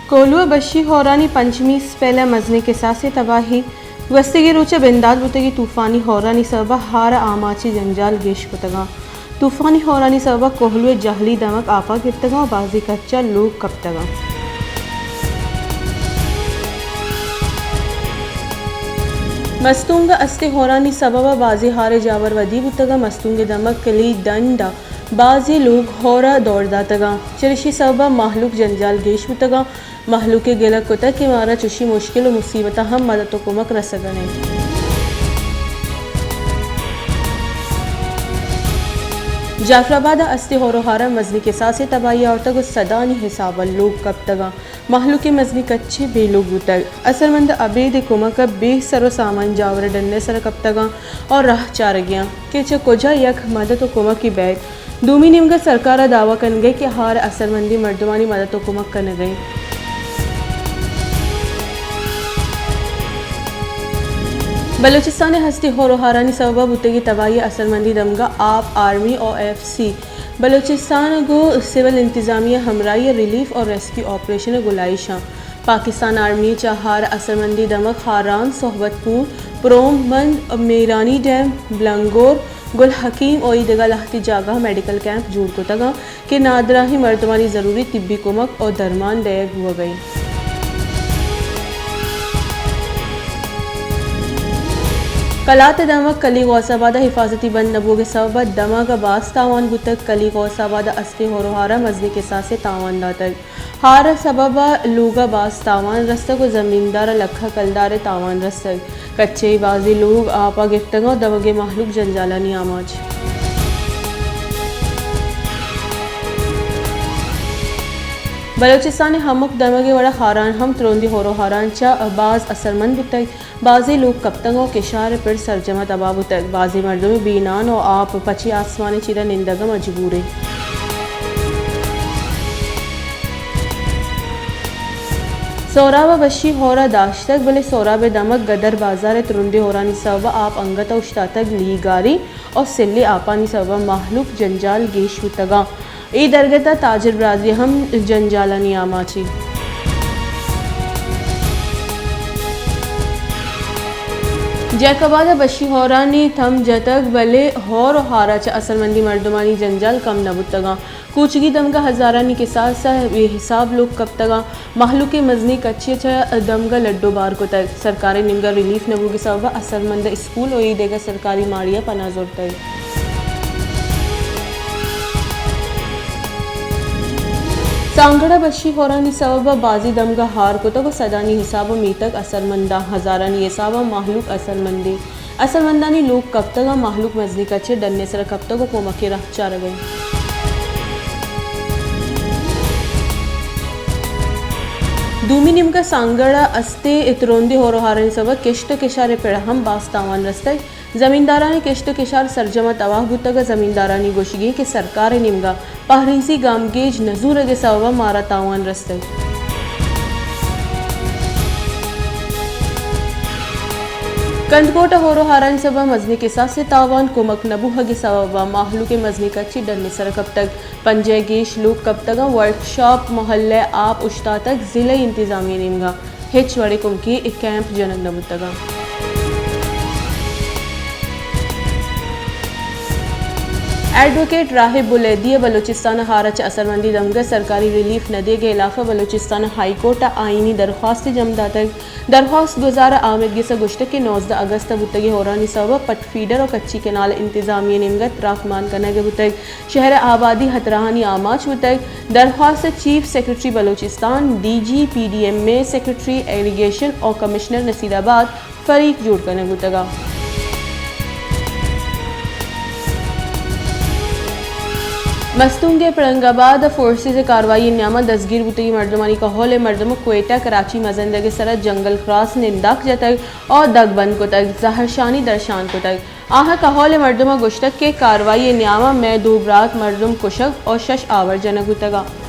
کوہلو ءَ بشی ہورانی پنچمی اسپیل ءَ مزنیں کساسے تباہی۔ گوستگیں روچ ءَ بندات بوتگیں طوفانی ہورانی سبب ءَ ہار ءَ آماچی جنجال گیش کتگاں۔ طوفانی ہورانی سبب ءَ کوہلو ءِ جہلی دمگ آپ ءَ گپتگاں ءُ بازیں کچ ءَ لوگ کپتگاں۔ مستونگ ءَ استیں ہورانی سبب ءَ بازیں ہار ءِ جاور ودی بوتگاں۔ مستونگ ءِ دمگ کلی ڈنڈ ءَ بازیں لوگ ہور ءَ دور داتگاں۔ چریشی سبب ءَ مہلوک جنجال گیش بوتگاں۔ مہلوک ءَ گلگ کتگ کہ مارا چشیں مشکل ءُ مصیبتاں ہم مدد ءُ کمک رسگ ءَ انت۔ جعفر آباد ءَ استیں ہور ءُ ہار ءَ مزنیں کساسے تباہی آورتگ ءُ سدانی حساب ءَ لوگ کپتگاں۔ مہلوک ءِ مزنیں کچے بے لوگ بوتگ۔ اثرمند ءَ ابید ءِ کمک ءَ بے سر ءُ سامان جاور ءِ ڈن ءِ سر ءَ کپتگاں ءُ راہ چارگی آں کہ چہ کجا یک مدد ءُ کمکے بیت۔ دومی نیمگ ءَ سرکار ءَ دعوی کنگ ءَ کہ ہار ءِ اثرمندیں مردمانی مدد ءُ کمک کنگ ءَ انت۔ بلوچستان ءِ ہستیں ہور ءُ ہارانی سبب ءَ بوتگیں تباہی ءِ اثرمندیں دمگ ءَ آپ، آرمی ءُ ایف سی بلوچستان ءَ گوں سول انتظامیہ ءِ ہمراہی ءَ ریلیف ءُ ریسکیو آپریشن ءِ گلائیش آں۔ پاکستان آرمی ءِ چہ ہار ءِ اثرمندیں دمگ ہاران، صحبت پور، پروم مند، میرانی ڈیم، بلنگور، گل حکیم ءُ اے دگہ لہتے جاگہ ءَ میڈیکل کیمپ جوڑ کتگ انت کہ نادراہیں مردمانی ضروری طبی کمک ءُ درمان دئیگ بوگ ءَ انت۔ کلات ءِ دمگ کلی غوث آباد ءَ حفاظتی بند نہ بوگ ءِ سبب ءَ دمگ ءَ باز تاوان بوتگ۔ کلی غوث آباد ءَ استیں ہور ءُ ہار ءَ مزنیں کساسے تاوان داتگ۔ ہار ءِ سبب ءَ لوگ ءَ باز تاوان رستگ ءُ زمیندار ءَ لکھ ءَ کلدار ءِ تاوان رستگ۔ کچے ءِ بازیں لوگ آپ ءَ گپتگ ءُ دمگ ءِ مہلوک جنجالانی آماچ۔ بلوچستان ءِ ہمک دمگ ءِ وڑ ءَ ہاران ہم ترندیں ہور ءُ ہاران چہ باز اثرمند بوتگ۔ بازیں لوگ کپتگ ءُ کشار ءِ پر سرجم ءَ تباہ بوتگ۔ بازیں مردم بے نان ءُ آپ پچیں آسمان ءِ چیر ءَ نندگ ءَ مجبور انت۔ سہراب ءَ وشی ہور ءَ داشتگ، بلے سہراب ءِ دمگ گدر بازار ءِ ترندیں ہورانی سبب ءَ آپ انگت ءَ اوشتاتگ، لیگاری ءُ سلیں آپانی سبب ءَ مہلوک جنجال گیش بوتگاں۔ اے درگت ءَ تاجر برادری ہم جنجالانی آماچ انت۔ جیکب آباد ءَ وشی ہورانی تم جتگ، بلے ہور ءُ ہار ءَ چہ اثرمندیں مردمانی جنجال کم نہ بوتگاں۔ کوچگی دمگ ءَ ہزارانی کساس ءَ بے حساب لوگ کپتگاں۔ مہلوک ءِ مزنیں کچے چہ دمگ ءَ لڈ ءُ بار کتگ۔ سرکار ءِ نیمگ ءَ ریلیف نہ بوگ ءِ سبب ءَ اثرمند ءَ اسکول ءُ اے دگہ سرکاری ماڑی ءَ پناہ زرتگ۔ سانگڑ ءَ وشی ہورانی سبب ءَ بازیں دمگ ءَ ہار کتگ ءُ سدانی حساب ءَ میتگ اثرمنداں، ہزارانی حساب ءَ مہلوک اثرمندیں۔ اثرمندانی لوگ کپتگ ءُ مہلوک مزنیں کچے ڈن ءِ سر ءَ کپتگ ءُ کمک ءِ راہ چارگ ءَ انت۔ دومی نیمگ ءَ سانگڑ ءَ استیں ترندیں ہور ءُ ہارانی سبب ءَ کشت ءُ کشار ءِ پڑ ءَ ہم باز تاوان رستگ۔ زمیندارانی کشت ءُ کشار سرجم ءَ تباہ بوتگ ءُ زمیندارانی گوشگ انت کہ سرکار ءِ نیمگ ءَ پہریزی گامگیج نہ زورگ ءِ سبب ءَ مارا تاوان رستگ۔ کندکوٹ ءَ ہور ءُ ہارانی سبب ءَ مزنیں کساسے تاوان، کمک نہ بوہگ ءِ سبب ءَ مہلوک ءِ مزنیں کچے ڈن ءِ سر ءَ کپتگ۔ پنجاہ ءَ گیش لوگ کپتگ ءُ ورکشاپ محلہ ءَ آپ اوشتاتگ، ضلعی انتظامیہ ءِ نیمگ ءَ ہچ وڑیں کمکے ءِ کیمپ جنگ نہ بوتگ اَنت۔ ایڈووکیٹ راہب بلیدی ءَ بلوچستان ءَ ہار ءَ چہ اثرمندیں دمگ ءَ سرکاری ریلیف نہ دیگ ءِ ہلاپ ءَ بلوچستان ہائی کورٹ ءَ آئینی درخواستے جم داتگ۔ درخواست گزار ءَ آمید گس ءَ گوشتگ کہ نوزدہ اگست ءَ بوتگیں ہورانی سوب ءَ پٹ فیڈر ءُ کچی کینال ءِ انتظامیہ ءِ نیمگ ءَ تراکمان کنگ بوتگ۔ شہر ءِ آبادی ہتراہانی آماچ بوتگ۔ درخواست ءَ chief secretary Balochistan, D G, P D M A, secretary irrigation ءُ کمشنر نصیر آباد فریق جوڑ کنگ بوتگ اَنت۔ مستونگ ءِ پرنگ آباد ءَ فورسز ءِ کاروائی ءِ نیام ءَ دزگیر بوتگیں مردمانی کہول ءِ مردم ءَ کوئٹہ کراچی مزن ڈیک ءِ سر ءَ جنگل کراس ءَ ننداک جتگ ءُ دگ بند کتگ، زہرشانی درشان کتگ۔ آہاں کہول ءِ مردماں گوشتگ کہ کاروائی ءِ نیام ءَ مئے دو برات مردم کشگ ءُ شش آور جنگ بوتگ اَنت۔